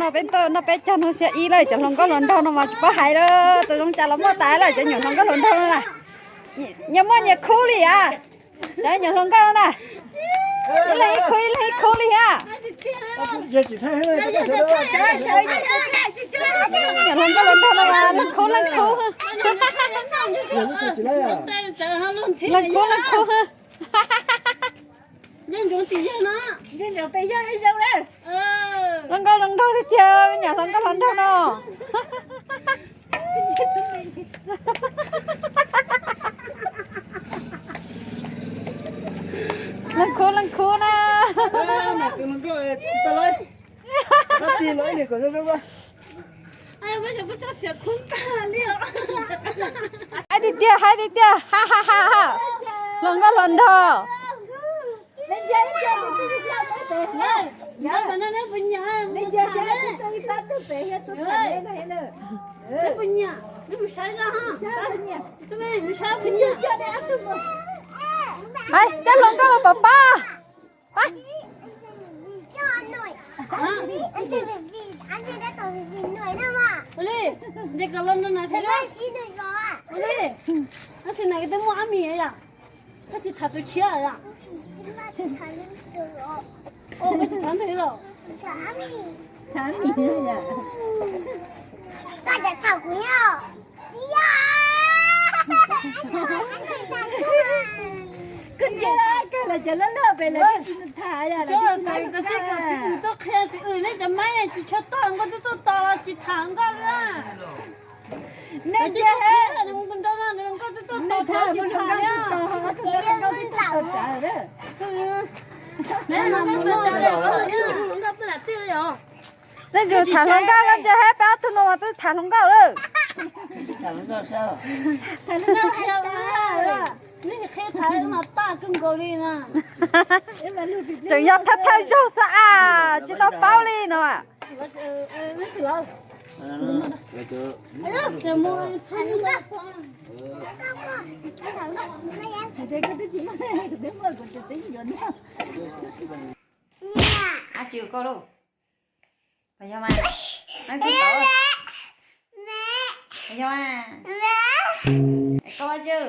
Peb tuaj noj peb caug no xiab ib lawm, cov hluas nkauj hluas nraug no mas tsis paub hais lawm, tus zoo cas los muaj tas lawm, cov nyuam hluas nkauj hluas nraug no na. Nyias muaj nyias khub li a. Cov nyuam hluas nkauj no na, ib leeg ib khub ib leeg ib khub li a. Nyuam hluas nkauj hluas nraug no mas leej khub leej khub. Leej khub leej khub. Zoo nkauj zoo nraug li tiag, nyuam hluas nkauj hluas nraug no. Leej khub leej khub na. Haib tiag tiag, haib tiag tiag, ha ha ha ha. Hluas nkauj hluas nraug. Coj hluas nkauj los pov pob. Koj tsis tham tus tshiab yom? Koj tsis tham ntawd los? Koj tsis tham kuv yom? Koj tsis tham koj los cov loj loj pem los koj tsis tham yom? Tuaj qhia tus wb nej cov mab tsis tshua tau nkauj twb tuaj tos los tsis tham nkauj li. Nej ntsia, nkauj twb tuaj tos tsis tham li. Nej tsis tham hluas nkauj, koj ntsia, peb ob tug no mas twb tham hluas nkauj lawm. Tseem yog thawj thawj zaug xwb as, tsis tau paub li no. Ab, tsis koj lauj. Pas yog mas, neb twb tau. Pas yog mas, koj ua tsi?